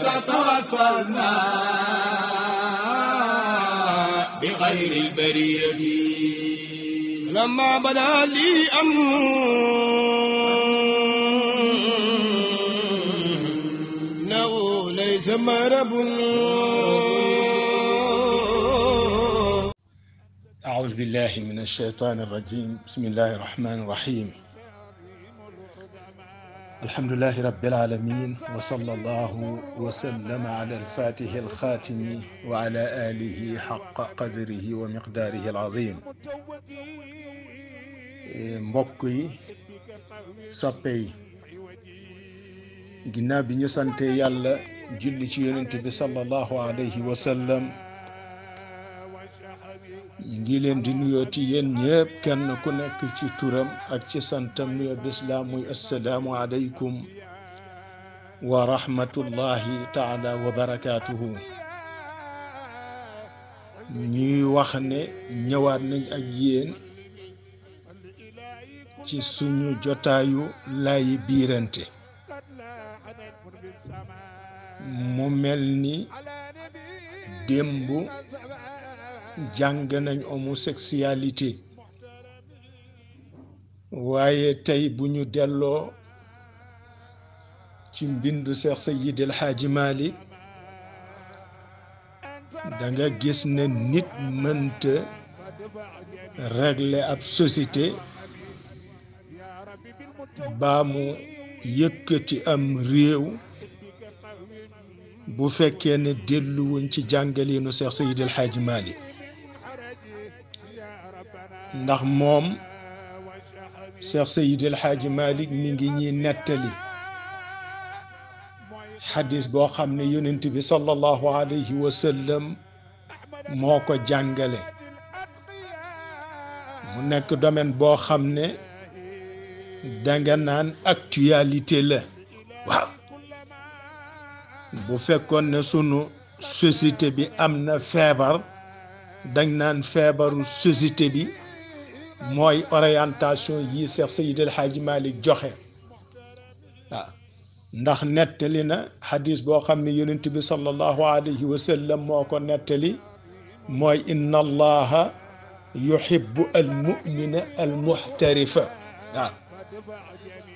بك توصلنا بخير البرية لما بدا لي أنه ليس مرب. أعوذ بالله من الشيطان الرجيم. بسم الله الرحمن الرحيم. الحمد لله رب العالمين، وصلى الله وسلم على الفاتح الخاتم وعلى آله حق قدره ومقداره العظيم. mbokk yi soppe yi ginnaaw bi ñu sante yàlla julli ci yonent bi sallallahu alayhi wa sallam, ñu ngi leen di nuyooti yéen ñëpp kenn ku nekk ci turam ak ci santam nuyoo bislaam muy assalaamu aleykum wa rahmatullahi taala wa barakaatuhu. ñuy wax ne ñëwaat nañ ak yéen ci suñu jotaayu laayi biirante. mu mel ni démb jàng nañ homosexualité, waaye tey bu ñu delloo ci mbindu Seex Seydi El Hadji Malick da nga gis ne nit mënta régler ab société baa mu yëkkati am réew bu fekkee ne delluwuñ ci jàngaleenu Seex Seydi El Hadji Malick. ndax moom Seex Seydi El Hadji Malick mi ngi ñuy nettali xadis boo xam ne yonent bi sallallahu alayhi wa sallam moo ko jàngale. mu nekk domaine boo xam ne danga naan actualité la. waaw, bu fekkoon ne sunu société bi am na feebar dang naan feebaru société bi mooy orientation yi Seex Seydi El Hadji Malick joxe. waaw, ndax nettali na xadis boo xam ne yonent bi sallallahu alayhi wa sallam moo ko nettali, mooy inna allaha yuhibbu al mumina al muhtarifa. waaw,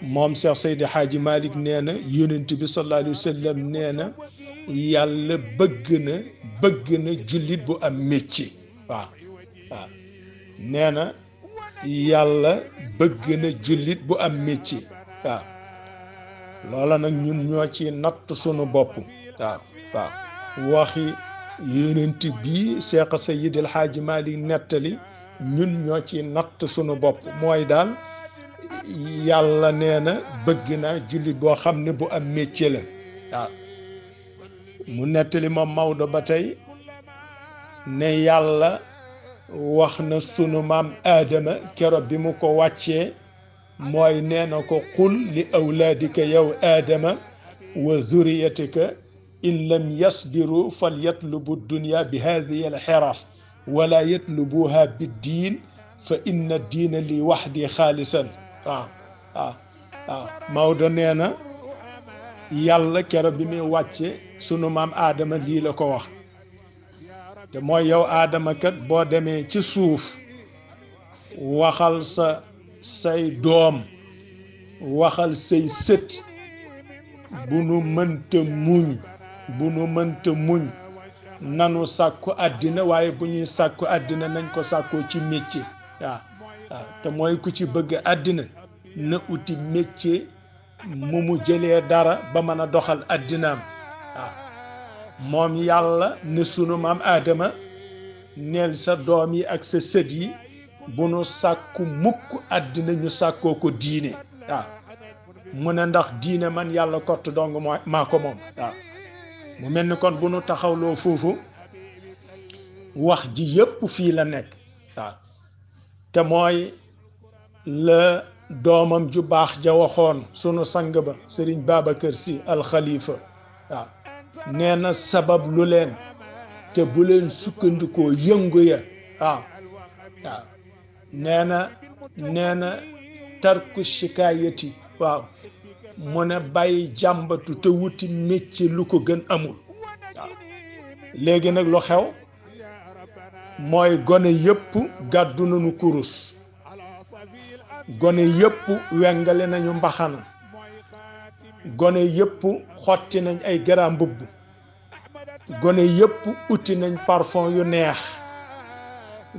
moom Seex Seydi El Hadji Malick nee na yonent bi sallallahu alayhi wa sallam nee na yàlla bëgg na jullit bu am métier. waaw waaw, nee na yàlla bëgg na jullit bu am métier. waaw, loola nag ñun ñoo ci natt sunu bopp. waaw waaw, waxi yonent bii Seex Seydi El Hadji Malick nettali ñun ñoo ci natt sunu bopp. mooy daal yàlla nee na bëgg naa jullit boo xam ne bu am métier la. waaw, mu nettali moom Maodo ba tey ne yàlla wax na sunu maam Aadama keroog bi mu ko wàccee, mooy nee na ko qul li awlaadika yow Aadama wa zuriyatika in lam yasbiru fal yatlubu dunya bi haadihi al xiraf wala yatlubuha biddiin fa inna diina li waxdi xaalisan. waaw waaw waaw, Maodo nee na yàlla keroog bi muy wàcce sunu maam Aadama lii la ko wax, te mooy yow Aadama kat boo demee ci suuf waxal say doom, waxal say sët bu nu mënta muñ nanu sàkku àddina, waaye bu ñuy sàkku àddina nañ ko sàkkoo ci métier. waaw waaw, te mooy ku ci bëgg àddina na uti métier mu jëlee dara ba mën a doxal àddinaam. waaw, moom yàlla ne sunu maam Aadama neel sa doom yi ak sa sët yi bu nu sàkku mukk àddina, ñu sàkkoo ko diine. waaw, mu ne ndax diine man yàlla kott dong maa ko moom. waaw, mu mel ni kon bu nu taxawloo foofu wax ji yépp fii la nekk. waaw, te mooy la doomam ju baax ja waxoon sunu sang ba Sëriñ Babacar Sy Al Khalifa. waaw, nee na sabab lu leen te bu leen sukkandikoo yëngu ya. waaw waaw, nee na tarku shikaayati. waaw mu ne bàyyi jàmbatu te wuti métier lu ko gën amul waaw léegi nag lu xew mooy gone yëpp gàddu nañu kurus gone yëpp wengale nañu mbaxana gone yëpp xotti nañ ay garam mbubb gone yëpp uti nañ parfum yu neex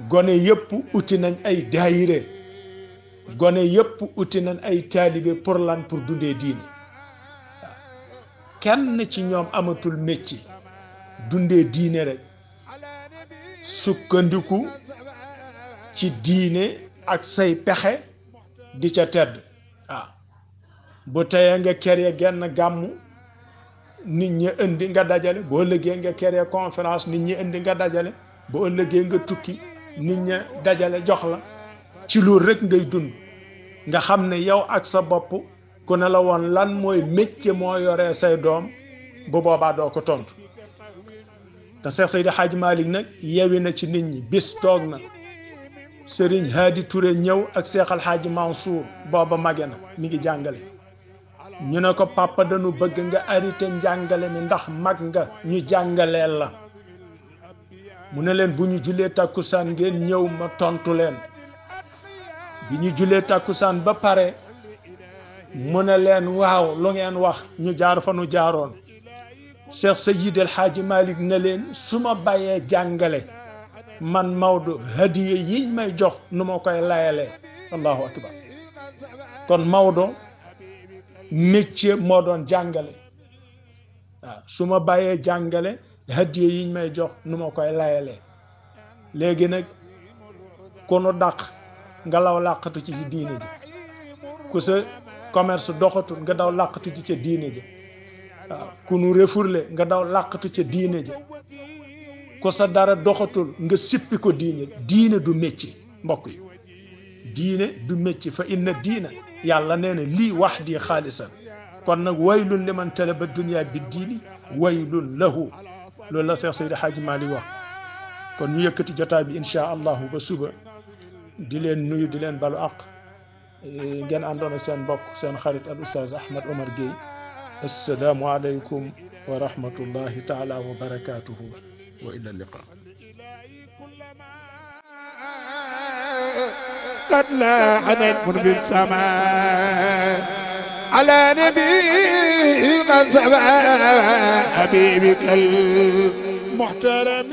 gone yëpp uti nañ ay daayire gone yëpp uti nañ ay taalibe pour lan pour dundee diine waaw kenn ci ñoom amatul métier dundee diine rek sukkandiku ci diine ak say pexe di ca tedd waaw bu teyee nga créé genn gàmmu nit ñi indi nga dajale boo ëllëgee nga créé conférence nit ñi indi nga dajale boo ëllëgee nga tukki nit ñi dajale jox la ci loolu rek ngay dund nga xam ne yow ak sa bopp ku ne la woon lan mooy métier moo yoree say doom bu boobaa doo ko tontu te Cheikh Seydi Hadji Malick nag yewi na ci nit ñi bis toog na Serigne Hadi Touré ñëw ak Cheikh Al Hadji Mansour booba mage na mi ngi jàngale ñu ne ko papa dañu bëgg nga arrêté njàngale mi ndax mag nga ñu jàngaleel la mu ne leen bu ñu julee takkusaan ngeen ñëw ma tontu leen bi ñu julee takkusaan ba pare mu ne leen waaw lu ngeen wax ñu jaar fa nu jaaroon Cheikh Seydi El Hadji Malick ne leen su ma bàyyee jàngale man Maodo hadiye yiñ may jox nu ma koy layalee allahu akbar kon Maodo métier moo doon jàngale waaw su ma bàyyee jàngale hadiye yiñ may jox nu ma koy layalee léegi nag ku nu dàq nga law làqatu ci diine ji ku sa commerce doxatul nga daw làqatu ci ca diine ji waaw ku nu refourlé nga daw làqatu ca diine ji ku sa dara doxatul nga sippi ko diine du métier mbokk yi diine du métier fa inna diina yàlla nee na lii wax di xaalisan kon nag waylun liman talaba dunya bi diini waylun lahu loolu la Cheikh Seydi Hadji Malick wax kon ñu yëkkati jotaay bi insha allahu ba suba di leen nuyu di leen balu àq ngeen àndoon ak seen mbokk seen xarit al oustaz Ahmed Omar Gueye assalaamu aleykum wa rahmatullahi taala wa barakatuhu wa ila liqa قد لاح نجم بالسماء على نبي قد سبا حبيبك المحترم